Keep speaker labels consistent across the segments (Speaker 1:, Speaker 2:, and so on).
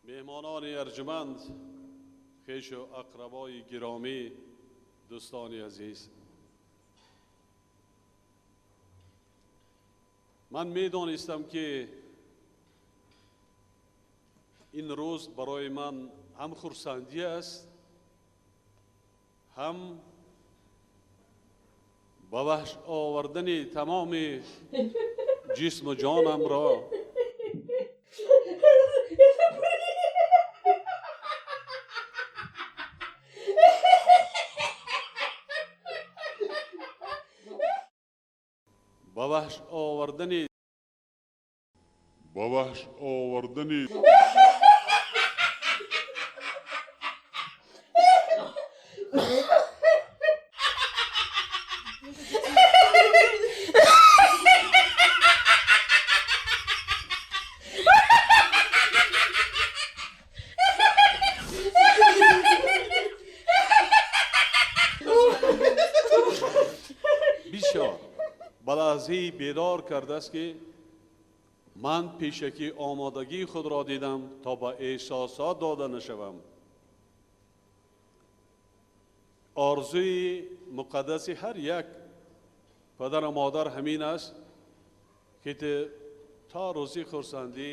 Speaker 1: Меҳмонони арҷманд, хешу ақрабои гиромӣ, дӯстони азиз, ман медонистам, ки ин рӯз барои ман ҳам хурсандӣ аст, ҳам ба ваҳш овардани тамоми ҷисму ҷонамро ба ваҳш овардани
Speaker 2: ба ваҳш овардани
Speaker 1: Бисёр ба лаҳзаи бедор кардааст, ки ман пешакӣ омодагии худро дидам, то ба эҳсосот дода нашавам. Орзуи муқаддаси ҳар як падару модар ҳамин аст, ки то рӯзи хурсандӣ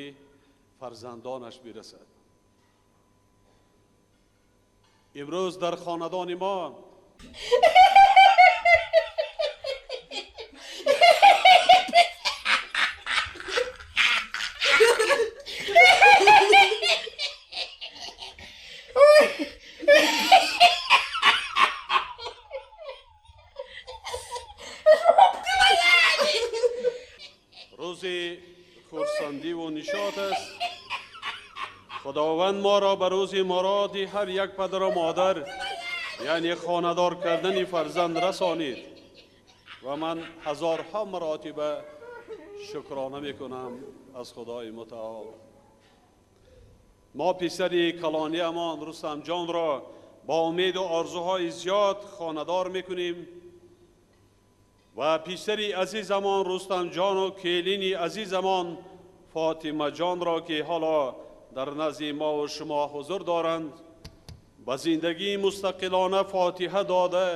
Speaker 1: фарзандонаш бирасад. Имрӯз дар хонадони мо рӯзи хурсандиву нишот аст. Худованд моро ба рӯзи муроди ҳар як падару модар, яъне хонадор кардани фарзанд, расонид ва ман ҳазорҳо маротиба шукрона мекунам аз Худои мутаол. Мо писари калониамон Рустамҷонро бо умеду орзуҳои зиёд хонадор мекунем ва писари азизамон Рустамҷону келини азизамон Фотимаҷонро, ки ҳоло дар назди мову шумо ҳузур доранд, ба зиндагии мустақилона фотиҳа дода,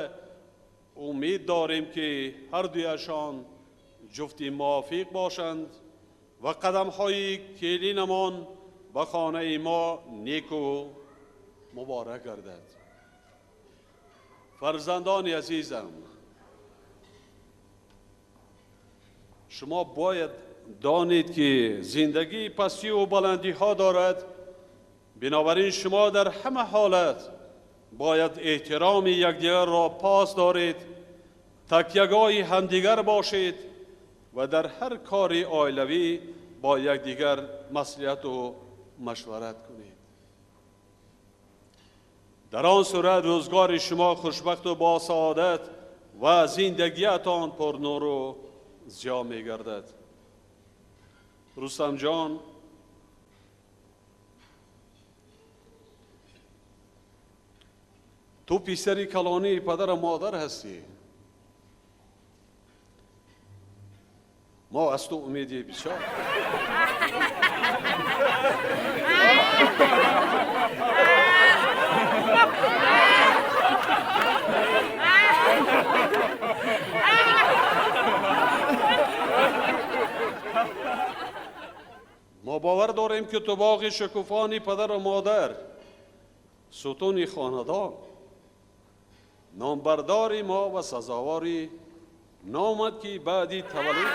Speaker 1: умед дорем, ки ҳар дуяшон ҷуфти мувофиқ бошанд ва қадамҳои келинамон ба хонаи мо неку муборак гардад. Фарзандони азизам, шумо бояд донед, ки зиндагӣ пастиву баландиҳо дорад. Бинобар ин шумо дар ҳама ҳолат бояд эҳтироми якдигарро пос доред, такягоҳи ҳамдигар бошед ва дар ҳар кори оилавӣ бо якдигар маслиҳату машварат кунед. Дар он сурат рӯзгори шумо хушбахту босаодат ва зиндагиатон пурнуру зиё мегардад. Рустамҷон, ту писари калонии падару модар ҳастӣ. Мо аз ту умеди бисёр. Мо бовар дорем, ки ту боғи шукуфони падару модар, сутуни хонадон, номбардори мо ва сазовори номад, ки баъди таваллуд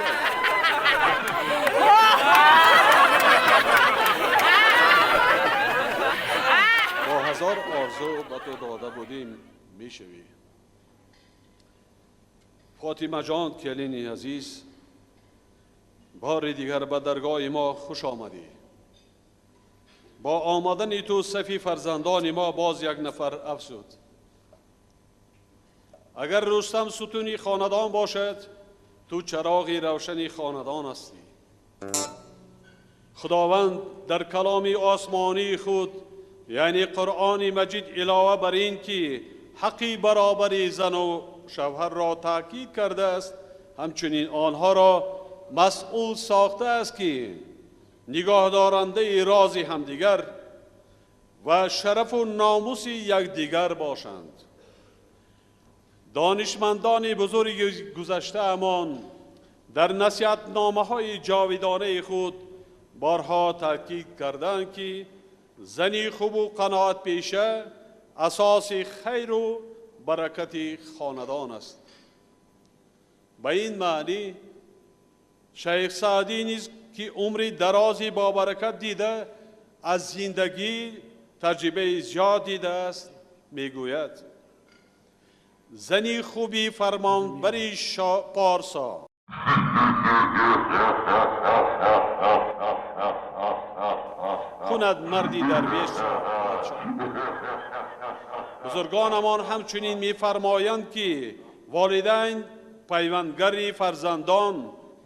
Speaker 1: бо ҳазор орзу ба ту дода будем, мешавӣ. Фотимаҷон, келини азиз, бори дигар ба даргоҳи мо хуш омадӣ. Бо омадани ту сафи фарзандони мо боз як нафар афзуд. Агар Рустам сутуни хонадон бошад, ту чароғи равшани хонадон ҳастӣ. Худованд дар каломи осмонии худ, яъне Қуръони Маҷид, илова бар ин ки ҳаққи баробари зану шавҳарро таъкид кардааст, ҳамчунин онҳоро масъул сохтааст, ки нигоҳдорандаи рози ҳамдигар ва шарафу номуси якдигар бошанд. Донишмандони бузурги гузаштаамон дар насиҳатномаҳои ҷовидонаи худ борҳо таъкид карданд, ки зани хубу қаноатпеша асоси хайру баракати хонадон аст. Ба ин маънӣ шайх Саъдӣ низ, ки умри дарози бобаракат дида, аз зиндагӣ таҷрибаи зиёд дидааст, мегӯяд: зани хуби фармонбари порсо кунад марди дарвеш подшоҳ. Бузургонамон ҳамчунин мефармоянд, ки волидайн пайвандгари фарзандон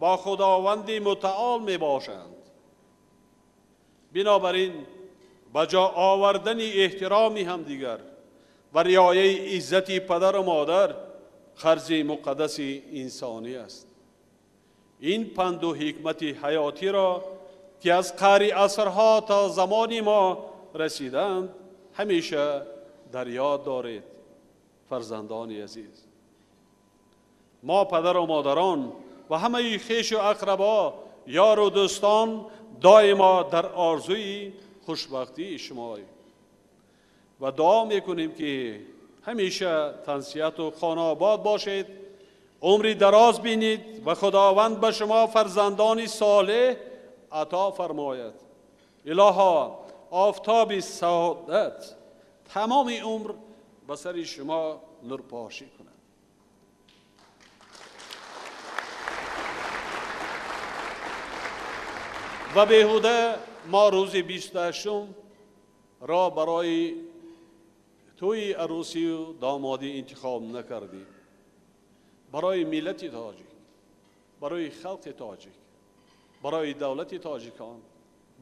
Speaker 1: бо Худованди мутаол мебошанд. Бинобар ин ба ҷо овардани эҳтироми ҳамдигар ва риояи иззати падару модар қарзи муқаддаси инсонӣ аст. Ин панду ҳикмати ҳаётиро, ки аз қаъри асрҳо то замони мо расиданд, ҳамеша дар ёд доред, фарзандони азиз. Мо падару модарон ва ҳамаи хешу ақрабо, ёру дӯстон доимо дар орзуи хушбахтии шумоем ва дуо мекунем, ки ҳамеша тансиҳату хонаобод бошед, умри дароз бинед ва Худованд ба шумо фарзандони солеҳ ато фармояд. Илоҳо, офтоби саодат тамоми умр ба сари шумо нурпошӣ кунад. Ва беҳуда мо рӯзи 28 ро барои тӯи арӯсию домодӣ интихоб накардем. Барои миллати тоҷик, барои халқи тоҷик, барои давлати тоҷикон,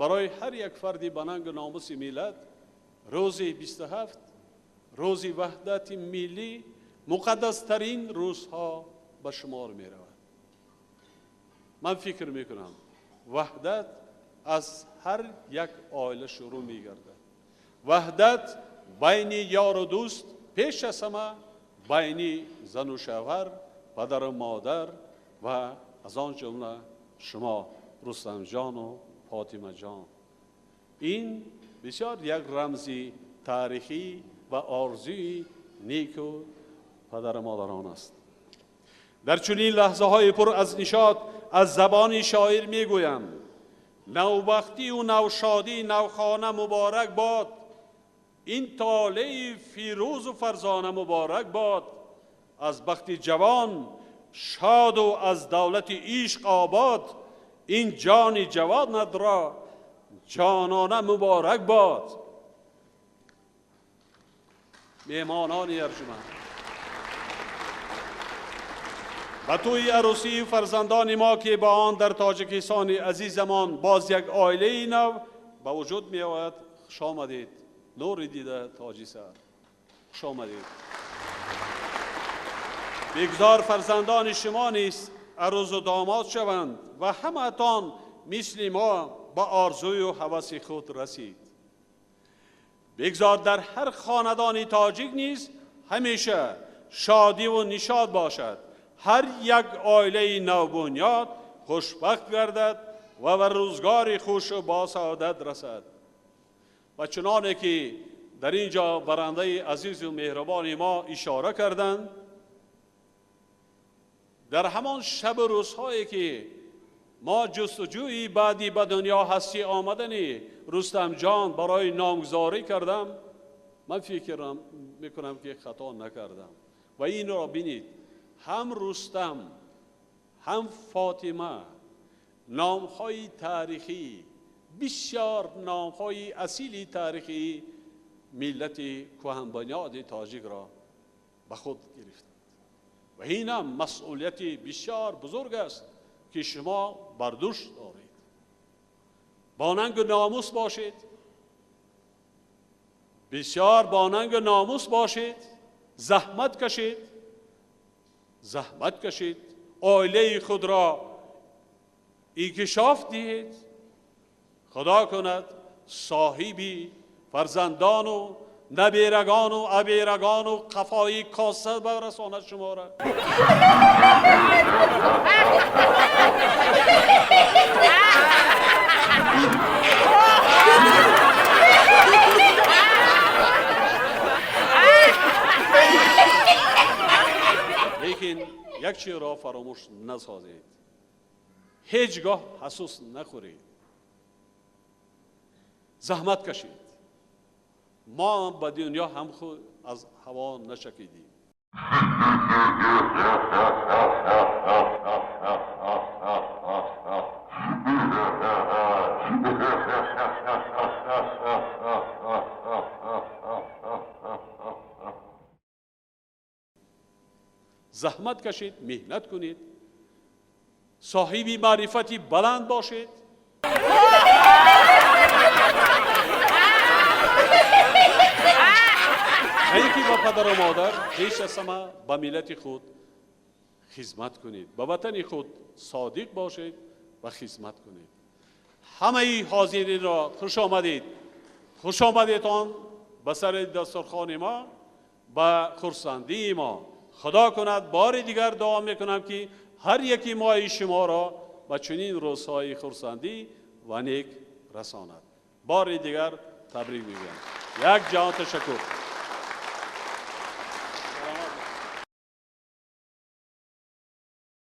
Speaker 1: барои ҳар як фарди ба нангу номуси миллат рӯзи 27, рӯзи ваҳдати миллӣ, муқаддастарин рӯзҳо ба шумор меравад. Ман фикр мекунам, ваҳдат аз ҳар як оила шурӯъ мегардад. Ваҳдат байни ёру дӯст, пеш аз ҳама байни зану шавҳар, падару модар ва аз он ҷумла шумо, Рустамҷону Фотимаҷон. Ин бисёр як рамзи таърихӣ ва орзуи неку падару модарон аст. Дар чунин лаҳзаҳои пур аз нишот аз забони шоир мегӯям: навбахтию навшодӣ, навхона муборак бод, ин толеи фирӯзу фарзона муборак бод. Аз бахти ҷавон шоду аз давлати ишқ обод, ин ҷони ҷавонатро ҷонона муборак бод. Меҳмонони арҷуманд, ба тӯи арӯсии фарзандони мо, ки ба он дар Тоҷикистони азизамон боз як оилаи нав ба вуҷуд меояд, хуш омадед. Нури дида тоҷи сар, хуш омадед. Бигзор фарзандони шумо низ арӯзу домод шаванд ва ҳамаатон мисли мо ба орзую ҳаваси худ расид. Бигзор дар ҳар хонадони тоҷик низ ҳамеша шодиву нишод бошад, ҳар як оилаи навбунёд хушбахт гардад ва ба рӯзгори хушу босаодат расад. Ва чуноне ки дар ин ҷо барандаи азизу меҳрубони мо ишора карданд, дар ҳамон шабу рӯзҳое ки мо ҷустуҷӯи баъди ба дунё ҳастӣ омадани Рустамҷон барои номгузорӣ кардам, ман фикр мекунам, ки хато накардам. Ва инро бинед, ҳам Рустам, ҳам Фотима номҳои таърихӣ, бисёр номҳои асили таърихии миллати кӯҳанбунёди тоҷикро ба худ гирифтанд. Ва инам масъулияти бисёр бузург аст, ки шумо бар дӯш доред. Бо нангу номус бошед, бисёр бо нангу номус бошед, заҳмат кашед, заҳмат кашед, оилаи худро инкишоф диҳед. Худо кунад соҳиби фарзандону наберагану аберагану қафои коса барасонад шуморо. Лекин як чизро фаромӯш насозед, ҳеҷ гоҳ ҳасус нахӯред, заҳмат кашед. Мо ба дунё ҳам худ аз ҳаво нашакидем. Заҳмат кашед, меҳнат кунед, соҳиби маърифати баланд бошед. На ин ки ба падару модар, пеш аз ҳама ба миллати худ хизмат кунед, ба ватани худ содиқ бошед ва хизмат кунед. Ҳамаи ҳозиринро хуш омадед, хуш омадедон ба сари дастурхони мо, ба хурсандии мо. Худо кунад бори дигар дуо мекунам, ки ҳар яки мои шуморо ба чунин рӯзҳои хурсандӣ ва нек расонад. Бори дигар табрик мегӯям. Як ҷаҳон ташаккур.